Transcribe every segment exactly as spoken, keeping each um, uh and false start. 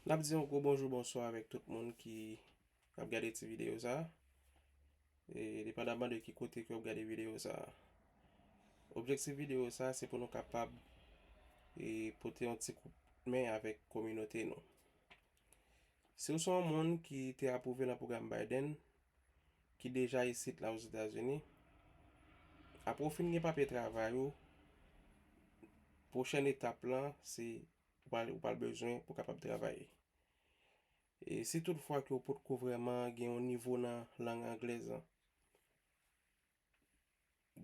N ap di yon gwo bonjou, bonswa avèk tout moun ki ap gade ti videyo sa a. E, depandaman de ki kote ke w ap gade videyo sa a. Objektif videyo sa a, se pou nou kapab, e, pote yon ti kout men avèk kominote nou. Si w se yon moun ki te apwouve nan pwogram Biden, ki deja isit la Ozetazini, apre w fin gen papye travay ou, pwochèn etap lan, se ou pral, ou pral bezwen pou kapab travay. E si toutfwa ke w potko vrèman gen yon nivo nan lang anglè an,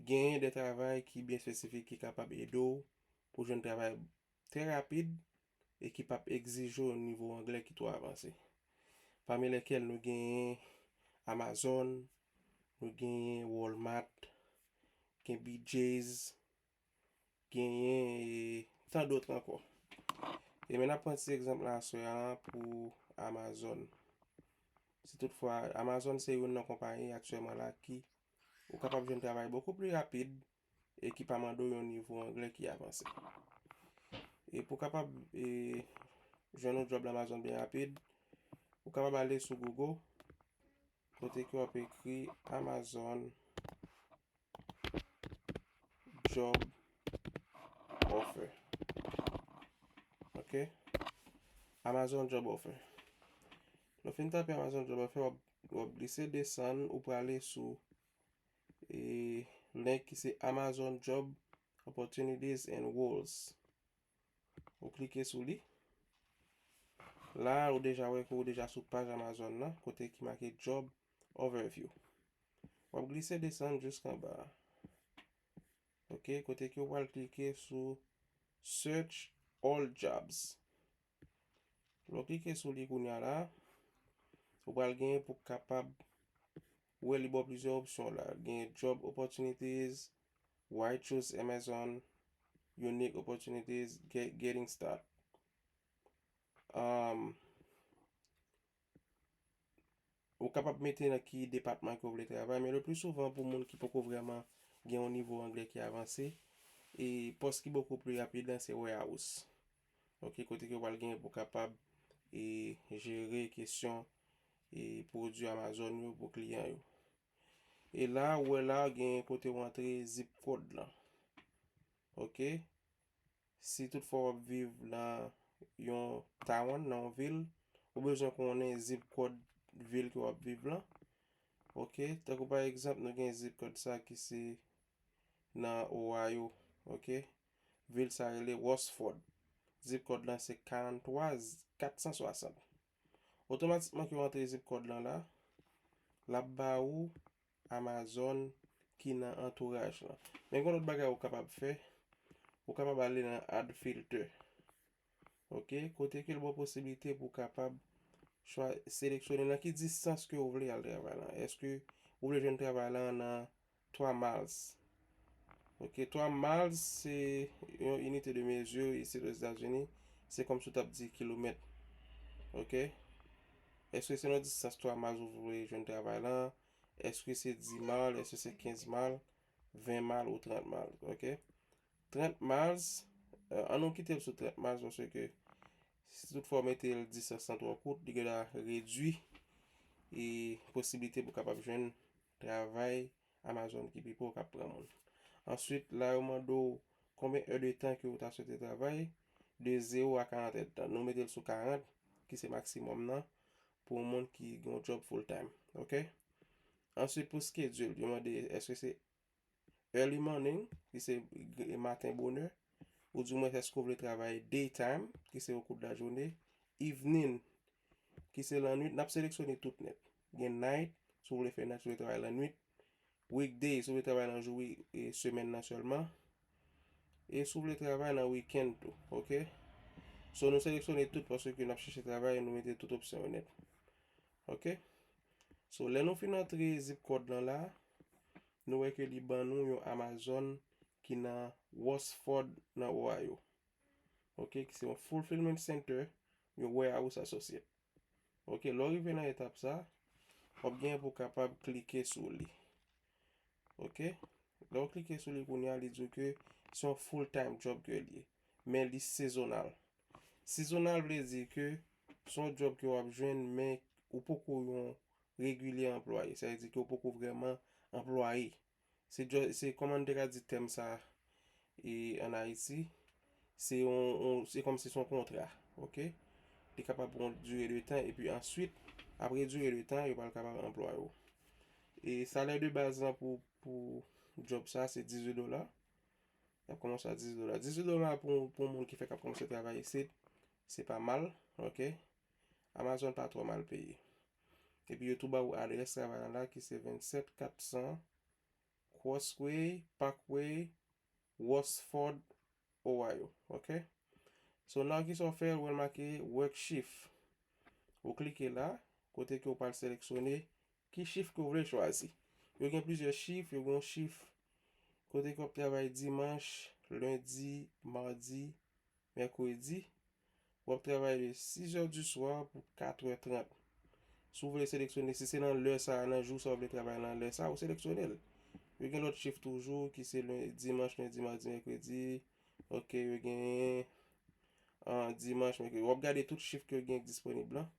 genyen de travay ki byen espesifik ki kapab ede w pou jwenn travay trè rapid e ki p ap egzije w yon nivo anglè ki twò avanse. Pami lèkèl nou genyen Amazon, nou genyen Walmart, gen B J's, genyen, e, tan dòt ankò. E men n ap pran ti egzanp la aswè a pou Amazon. Si toutfwa, Amazon se youn nan konpayi aktyèlman la ki ou kapab jwenn travay bokou pli rapid e ki pa mande w yon nivo anglè ki avanse. E pou kapab, e, jwenn yon djòb nan Amazon byen rapid, ou kapab ale sou Google, kote ke w ap ekri Amazon job offer. Ok? Amazon job offer. Lè w fin tape Amazon job offer, w ap, w ap glise desann, ou prale sou, e, link ki se Amazon job opportunities and roles. Ou klike sou li. La, ou deja wè ke ou deja sou paj Amazon nan, kote ki make job overview. W ap glise desann jiskanba. Ok, kote ke w pral klike sou search all jobs. Lè w klike sou li kounye a la, ou pral genyen pou kapab wè li ba w plizyè opsyon la. Gen job opportunities, why choose Amazon, unique opportunities, get, getting start. Um, ou kapab mete nan ki depatman ke w vle travay, men le pli souvan pou moun ki poko vrèman gen yon nivo anglè ki avanse, e pòs ki bokou pli rapid lan se warehouse. Ok, kote ke w pral gen pou kapab, e, jere kesyon, e, pwodui Amazon yo pou kliyan yo. E la, ou wè la, gen kote w antre zip kòd lan. Ok? Si toutfwa w ap viv nan yon town, nan yon vil, ou bezwen konnen zip kòd vil ke w ap viv lan. Ok? Tankou pa egzanp, nou gen zip kòd sa ki se nan Ohio. Ok? Vil sa rele Rossford. Zip kòd lan se karant twa kat san swasant. Otomatikman ke w antre zip kòd lan la, l ap ba ou Amazon ki nan antouraj lan. Men gen yon lòt bagay ou kapab fè, ou kapab ale nan add filter. Ok, kote ke l ba w posiblite pou w kapab chwa-, seleksyone nan ki distans ke w vle al travay lan. Èske ou vle jwenn travay lan nan twa miles? Ok, twa miles se yon inite de mezi isit Ozetazini, se kòmsi w t ap di kilomèt. Ok? Èske se nan distans twa miles ou vle jwenn travay lan? Èske se dis miles? Èske se kenz miles? Ven miles ou trant miles? Ok? Trant miles, euh, ann nou kite l sou trant miles paske si toutfwa w mete l distans lan twò kout, li genlè redui e posiblite pou w kapab jwenn travay Amazon ki pi pre w k ap pran moun. Answit, la yo mande w konbyen è de tan ke w ta swete travay, de zewo a karant è de tan. Nou mete l sou karant, ki se maksimòm nan, pou yon moun ki gen yon djòb full time. Ok? Answit, pou schedule, yo mande èske se early morning, ki se maten bonè, ou di mwen èske w vle travay daytime, ki se okou de lajounen, evening, ki se lannwit, n ap seleksyone tout nèt. Gen night, si w vle fè night, si w vle travay lannwit, weekday, si w vle travay nan jou wi-, e, semèn nan sèlman, e si w vle travay nan weekend tou, ok? So, nou seleksyone tout paske n ap chèche travay, nou mete tout opsyon yo nèt. Ok? So, lè nou fin antre zip kòd lan la, nou wè ke li ban nou yon Amazon ki nan Rossford, nan Ohio. Ok? Ki se yon fulfillment center, yon warehouse associate. Ok? Lè w rive nan etap sa, w ap gen pou kapab klike sou li. Ok? Lè w klike sou li kounye a, li di w ke se yon full time job ke l ye. Men li sezonal. Sezonal vle di ke se yon djòb ke w ap jwenn, men ou poko yon regilye anplwaye. Sa vle di ke w poko vrèman anplwaye. Se djò-, se kòman n te ka di tèm sa e ann Ayiti, se yon, yon, se kòmsi se yon kontra, oke? Li kapab pou yon dire de tan, epi answit, apre dire de tan, yo pral kapab anplwaye w. E salè de baz lan pou, pou djòb sa, se dizuit dola. Y ap kòmanse a dizuit dola. Dizuit dola pou, pou yon moun ki fèk ap kòmanse travay isit, se pa mal, oke? Amazon pa twò mal peye. Epi yo tou ba ou adrès travay la, ki se vennsèt kat san Crossway Parkway, Rossford, Ohio. Oke? So, la ki sa w fè, ou wè l make work shift. Ou klike la, kote ke w pral seleksyone ki shift ke w vle chwazi. Yo gen plizyè shift, yo gen yon shift kote ke w ap travay dimanch, lendi, madi, mèkredi. W ap travay de sizè di swa pou katrè trant. Si w vle seleksyone, si se nan lè sa a, nan jou sa a w vle travay nan lè sa a, ou seleksyone l. Yo gen lòt shift toujou, ki se len-, dimanch, lendi, madi, mèkredi. Oke, yo gen, ah, dimanch, mèkredi. W ap gade tout shift ke yo gen disponib lan.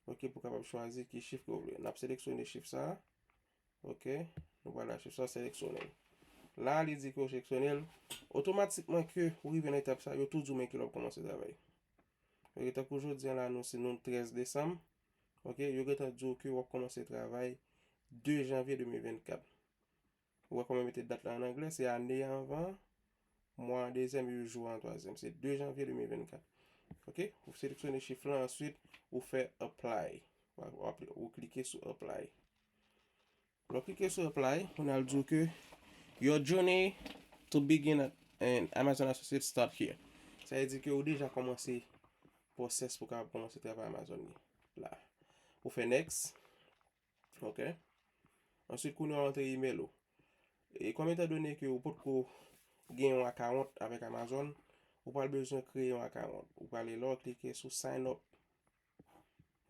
Oke, pou w kapab chwazi ki shift ke w vle. N ap seleksyone shift sa a. Oke, nou pral la chèche sa, seleksyone l. La, li di ke w seleksyone l. Otomatikman ke ou rive nan etap sa, yo tou di w men kilè w ap kòmanse travay. Oke, tankou jodi a la, nou se nou trèz desanm. Oke, yo gentan di w ke w ap kòmanse travay de janvye de mil vennkat. Ou wè kòman yo mete dat la an anglè, se ane anvan, mwa an dezyèm, epi jou an twazyèm. Se de janvye de mil vennkat. Oke, ou seleksyone shift lan, answit, ou fè apply. Ou, ou, ou klike sou apply. Lè w klike sou apply, kounye a l di w ke your journey to begin at an Amazon Associate start here. Sa vle di ke ou deja kòmanse pwosès pou w kapab kòmanse travay Amazon li la. Ou fè next. Oke. Answit, kounye a w antre email ou. E kòm etan done ke ou potko gen yon account avèk Amazon, ou pral bezwen kreye yon account. Ou prale la, w klike sou sign up.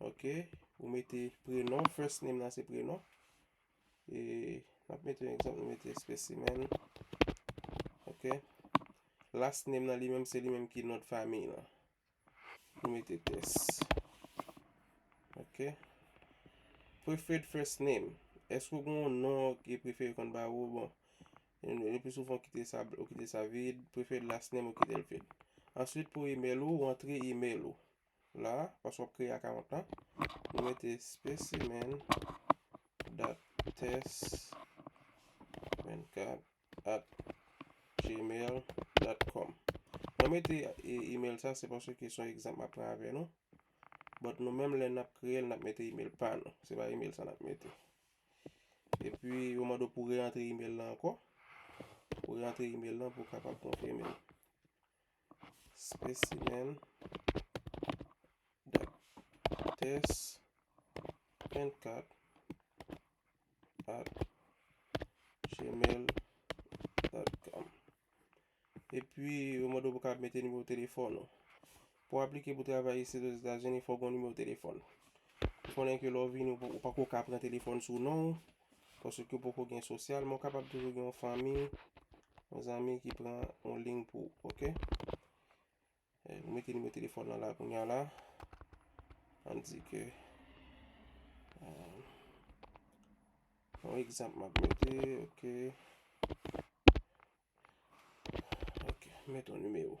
Oke, ou mete prenon, first name nan se prenon. E n ap mete yon egzanp, nou mete Specimen. Oke. Last name nan li menm, se li menm ki non de famiy lan. Nou mete Tess. Oke. Preferred first name. Èske w gen yon non ki prefere konn ba ou? Bon, le plus souvent, w kite sa, w kite sa vid. Preferred last name, w kite l vid. Answit, pou email ou, w antre email ou. La, paske w ap kreye account lan, nou mete specimen dot tess vennkat at gmail dot com. Mwen mete e, email sa, se paske se yon egzanp m ap pran avè nou. But nou menm, lè n ap kreye l, n ap mete email pa nou. Se pa email sa n ap mete. Epi, yo mande w pou w reyantre email lan ankò. Pou w reyantre email lan pou w kapab konfime l. Specimen dot tess vennkat at gmail dot com. Epi, yo mande w pou w kapab mete nimewo telefòn ou. Pou w aplike pou travay isit Ozetazini, fò w gen yon nimewo telefòn. Ou konnen ke lè w vini, ou pa, ou pako ka pran telefòn sou non w, paske w poko gen sosyal, men w kapab toujou gen yon fanmi, yon zanmi ki pran yon liy pou ou, oke? E, ou mete nimewo telefòn lan la kounye a la. Ann di ke, e, yon egzanp m ap mete, oke. Oke, mete yon nimewo.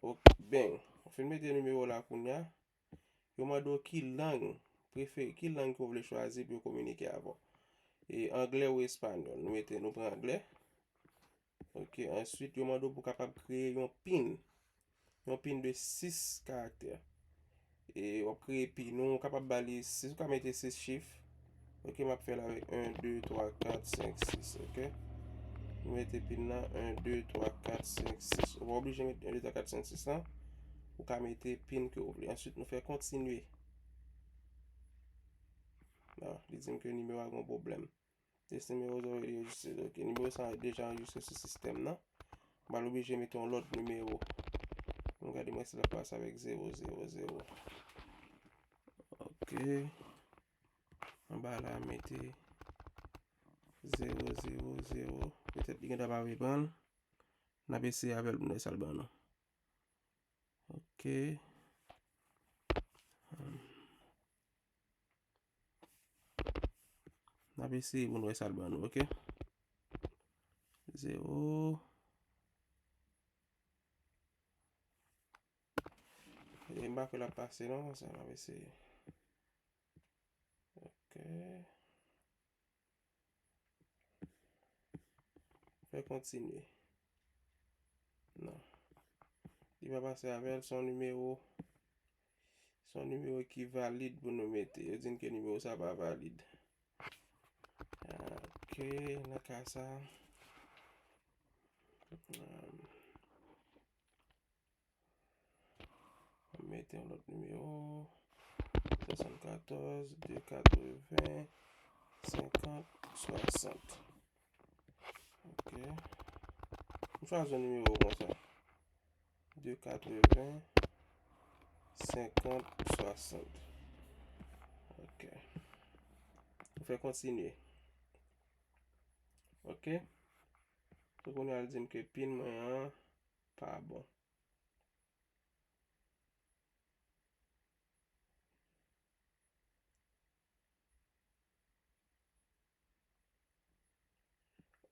Ok, bang. Ou fin mete nimewo la kounye a. Yo mande w ki lang prefere, ki lang ke w vle chwazi pou yo kominike avè w. E anglè ou espanyòl? Nou mete, nou pran anglè. Ok, answit, yo mande w pou w kapab kreye yon pin. Yon pin de sis karaktè. E w ap kreye pin ou, ou kapab ba li sis, ou ka mete sis chif. Ok, m ap fè l avèk en, de, twa, kat, senk, sis, ok? Nou mete pin nan, en, de, twa, kat, senk, sis. Ou pa oblije mete en, de, twa, kat, senk, sis lan. Ou ka mete pin ke w vle. Answit, nou fè kontinye. Non, li di m ke nimewo a gen yon pwoblèm. This number was already registered. Ok, nimewo sa a deja anrejistre sou sistèm nan. M pral oblije mete yon lòt nimewo. Nou gade mwen si l ap pase avèk zewo zewo zewo. Ok. Anba la, mete zewo zewo zewo. Petèt li gentan pa vle pran l. N ap eseye avè l pou n wè sa l ban nou. Ok. N ap eseye pou n wè sa l ban nou, ok? Zewo. E m pa kwè l ap pase non, konsa n ap eseye. Ok. Fè kontinye. Non. Li pa pase avè l, se yon nimewo. Se yon nimewo ki valid pou nou mete. Yo di n ke nimewo sa pa valid. Ok, nan ka sa. Um, Mwen mete yon lòt nimewo. Swasannkatòz, de katreven, senkant, swasant. Ok. M chwazi yon nimewo konsa. De katreven, senkant, swasant. Ok. M fè kontinye. Ok. So kounye a l di m ke pin mwen an pa bon.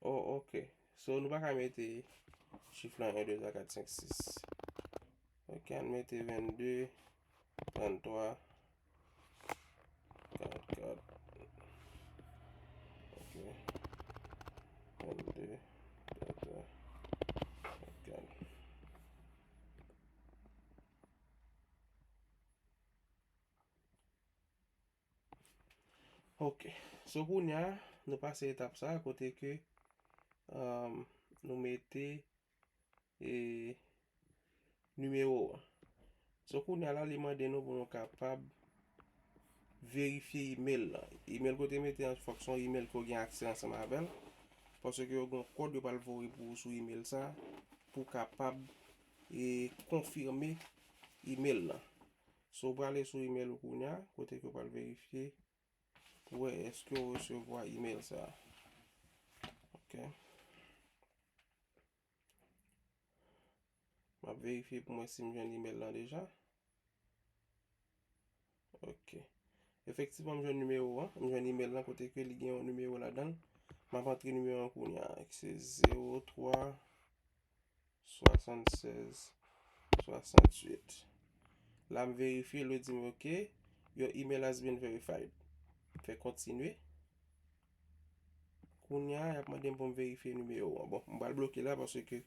Oh, ok. So, nou pa ka mete chif lan en, de, twa, kat, senk, sis. Ok, ann mete vennde, tranntwa, kat, kat. Ok. Vennde, tranntwa, kat, kat. Ok. So, kounye a, nou pase etap sa, kote ke, um, nou mete, e, nimewo an. So, kounye a la, li mande nou pou nou kapab verifye email lan. Email kote mete an, fòk se yon email ke w gen aksè ansanm avè l. Paske yo gen yon kòd yo pral voye pou ou sou email sa, pou w kapab, e, konfime email lan. So, w prale sou email ou kounye a, kote ke w pral verifye pou wè èske w resevwa email sa. Ok. M ap verifye pou mwen si m jwenn email lan deja. Ok. Efektivman, m jwenn nimewo an. M jwenn email lan kote ke li gen yon nimewo ladan l. M ap antre nimewo an kounye a. Se zewo twa swasannsèz swasanntuit. La, m verifye, li di m, ok, your email has been verified. Fè kontinye. Kounye a, y ap mande m pou m verifye nimewo an. Bon, m pral bloke la paske,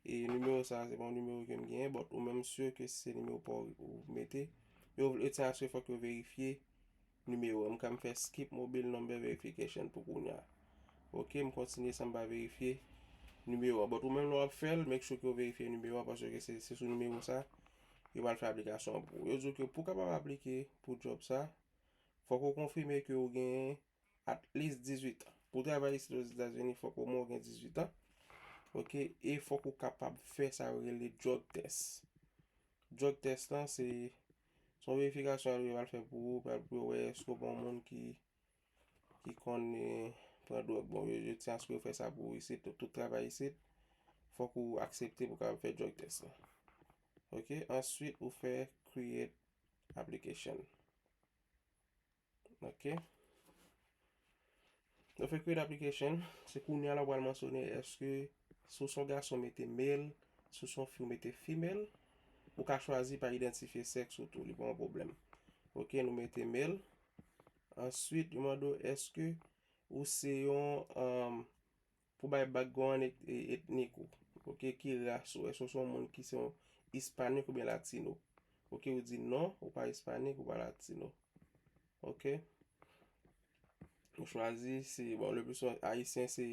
e, nimewo sa a, se pa yon nimewo ke m genyen, but ou menm si ke se nimewo pa w ou mete, yo, yo te asire fòk yo verifye nimewo an. M ka m fè skip mobile number verification pou kounye a. Ok, m kontinye san m pa verifye nimewo an. But ou menm lè w ap fè l, make sure ke w verifye nimewo an, paske se, se sou nimewo sa, yo pral fè aplikasyon an pou ou. Yo di w ke pou w kapab aplike pou job sa, fòk ou konfime ke w genyen at least dizuit an. Pou w travay isit Ozetazini, fòk omwen w gen dizuit an. Ok, e fòk ou kapab fè sa yo rele drug test. Drug test lan, se, se yon verifikasyon yo pral fè pou ou, pral pou yo wè èske w pa yon moun ki, ki konn, eh, pran dwòg. Bon, yo, yo te asire fè sa pou ou isit, tout, tout travay isit, fòk ou aksepte pou w kapab fè drug test lan. Ok, answit, ou fè create application. Ok. Nou fè create application. Se kounye a la w pral mansyone èske si w se yon gason mete male, si w se yon fi w mete female. Ou ka chwazi pa idantifye sèks ou tou, li pa yon pwoblèm. Ok, nou mete male. Answit, yo mande w èske ou se yon, um, pou bay background et-, e-, etnik ou. Ok, ki ras ou? Èske ou se yon moun ki se yon Hispanik oubyen Latino? Ok, ou di non, ou pa Hispanik, ou pa Latino. Ok. Ou chwazi, se, bon, le pli souvan, Ayisyen, se,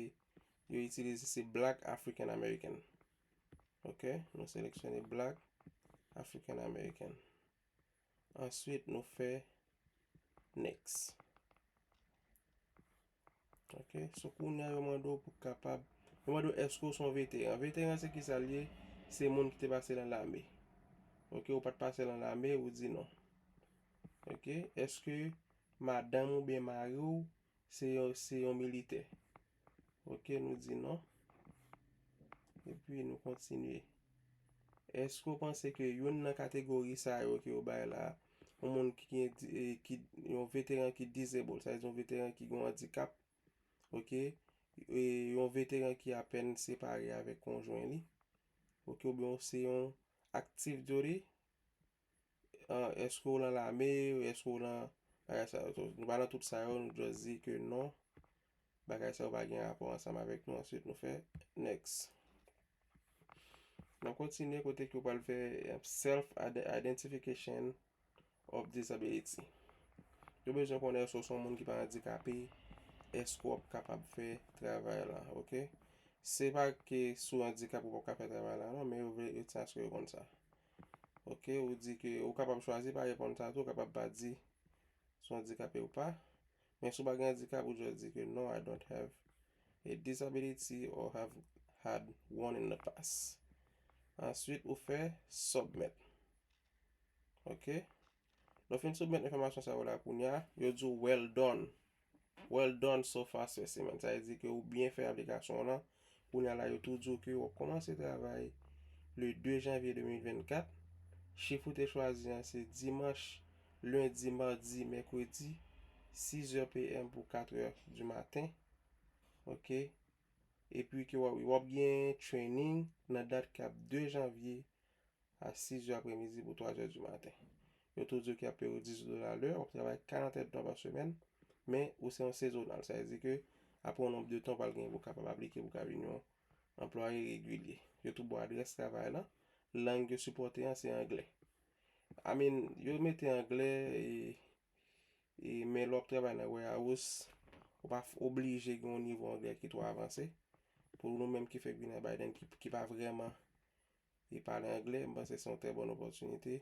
yo itilize, se Black African American. Ok, nou seleksyone Black African American. Answit, nou fè next. Ok, so kounye a yo mande w pou kapab, yo mande w èske w se yon veteran. Veteran se ki sa l ye? Se moun ki te pase nan lame. Ok, ou pa t pase nan lame, ou di non. Ok, èske madanm ou byen mari w se yon, se yon militè? Ok, nou di non. Epi nou kontinye. Èske w panse ke youn nan kategori sa yo ke yo bay la, yon moun ki gen di- eh, ki yon veteran ki disabled, sa vle di yon veteran ki gen yon andikap, oke, e yon veteran ki apèn separe avèk konjwen li, oke, oubyen se yon active duty, an, èske w nan lame, èske w nan bagay sa yo tou? Nou pa nan tout sa yo, nou just di ke non, bagay sa yo pa gen rapò ansanm avèk nou. Answit, nou fè next. N ap kontinye kote ke w pral fè self identification of disability. Yo bezwen konnen èske w se yon moun ki pa andikape, èske w ap kapab fè travay la, oke? Se pa ke si w andikape ou p ap ka fè travay la non, men yo vle yo ti aske yo konn sa. Oke, ou di ke ou kapab chwazi pa reponn sa tou, ou kapab pa di si w andikape ou pa. Men si w pa gen andikap, ou just di ke non, I don't have a disability or have had one in the past. Answit, ou fè submit. Oke. Lè w fin soumèt enfòmasyon sa yo la kounye a, yo di w well done. Well done so far specimen. Sa vle di ke ou byen fè aplikasyon w lan. Kounye a la, yo tou di w ke w ap kòmanse travay le de janvye de mil vennkat. Chif ou te chwazi an se dimanch, lendi, madi, mèkredi, sizè P M pou katrè di maten. Oke. Epi ke w ap, w ap gen training nan dat k ap de janvye a sizè apremidi pou twazè di maten. Yo tou di w ke y ap peye w dizuit dola lè, w ap travay karant èdtan pa semèn, men ou se yon sezonal. Sa vle di ke apre yon nonb de tan, w pral gen pou w kapab aplike pou w ka vin yon anplwaye regilye. Yo tou ba w adrès travay lan. Lang yo sipòte an se anglè. I mean, yo mete anglè e, e men lè w ap travay nan warehouse, ou pa f- oblije gen yon nivo anglè ki twò avanse. Pou nou menm ki fèk vin nan Biden, ki, ki pa vrèman e pale anglè, m panse se yon trè bòn opòtinite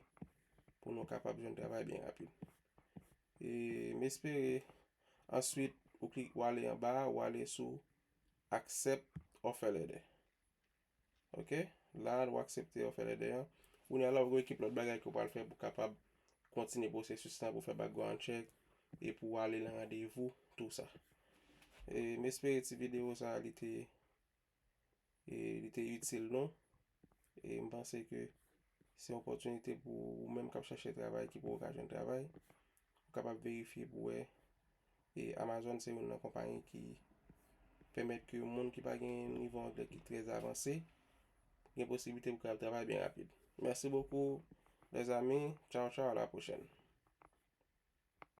pou nou kapab jwenn travay byen rapid. E m espere answit ou klik, ou ale anba, ou ale sou accept offer letter. Oke? La, ou aksepte offer letter an. Kounye a la, ou gen ekip lòt bagay ke w pral fè pou kapab kontinye pwosesis lan, pou fè background check, e pou w ale nan randevou, tou sa. E m espere ti videyo sa a, li te e li te itil nou. E m panse ke se yon opòtinite pou ou menm k ap chèche travay ki poko ka jwenn travay. Ou kapab verifye pou wè. E Amazon se youn nan konpayi ki pèmèt ke moun ki pa gen nivo anglè ki trè avanse gen posiblite pou kapab travay byen rapid. Merci beaucoup, les amis. Ciao, ciao, à la prochaine.